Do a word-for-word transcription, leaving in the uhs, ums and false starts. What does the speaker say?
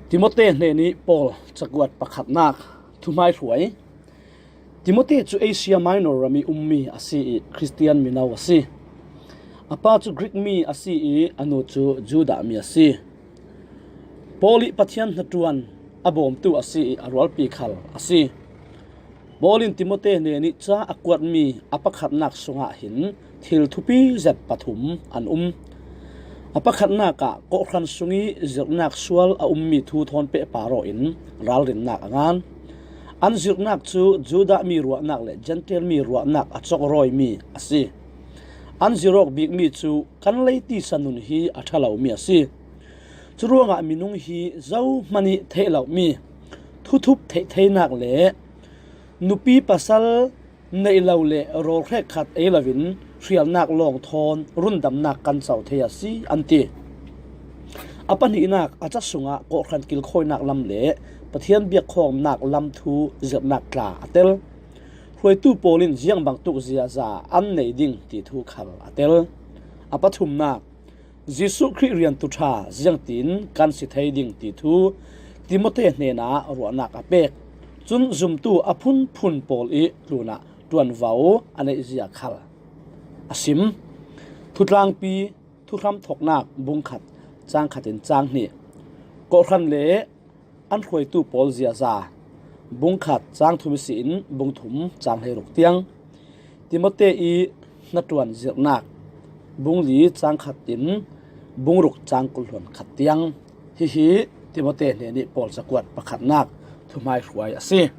Timote hnenih Paul cakuat pakhatnak thuhmaihruai. Timote cu Asia Minor ram i ummi a si i Khristian mino a si. A pa cu Greek mi a si i a nu cu Judah mi a si. Paul i Pathian hnaṭuan a bawmtu a si i a rualpi khal a si. Paul in Timote hnenih ca a kuatmi a pakhatnak sungah hin thil thupi zet pathum an um. A pakhatnak ah kawhhran sung i zirhnak sual a ummi thu thawn pehpar aw in ralrinnak a ngan. An zirhnak cu Judah mi ruahnak le Jentail mi ruahnak a cawk rawimi a si. An zir awk bikmi cu kan lei tisa nun hi a ṭha lomi a si. Curuangah minung hi zohman i theih lomi, thuthup theih theinak le nupi pasal neih lo le rawl hrekkhat ei loin hrialnak lawng thawn rundamnak kan co thei a si, an ti. A pahnihnak, a ca sungah kawhhran kilkhawinak lam le Pathian biakkhawmnak lam thu zirhnak tla a tel. Hruaitu Paul in ziang bangtuk ziaza an nei ding ti thu khal a tel. A pathumnak, Jesuh Khrih riantu ṭha ziangtin kan si thei ding ti thu Timote hnenah ruahnak a pek. Cun zumtu a phunphun pawl i tlunah ṭuanvo a neih zia khal a sim. Thutlangpi, thuhram thawknak bungkhat, cangkhat in canghnih. Kawhhran le an hruaitu pawl ziaza, bungkhat cangthum ihsin bungthum cang hleiruk tiang. Timote i hnaṭuan zirhnak, bungli cangkhat in bungruk cangkul hluan khat tiang. Hihi Timote hnenih Paul cakuat pakhatnak thuhmaihruai a si.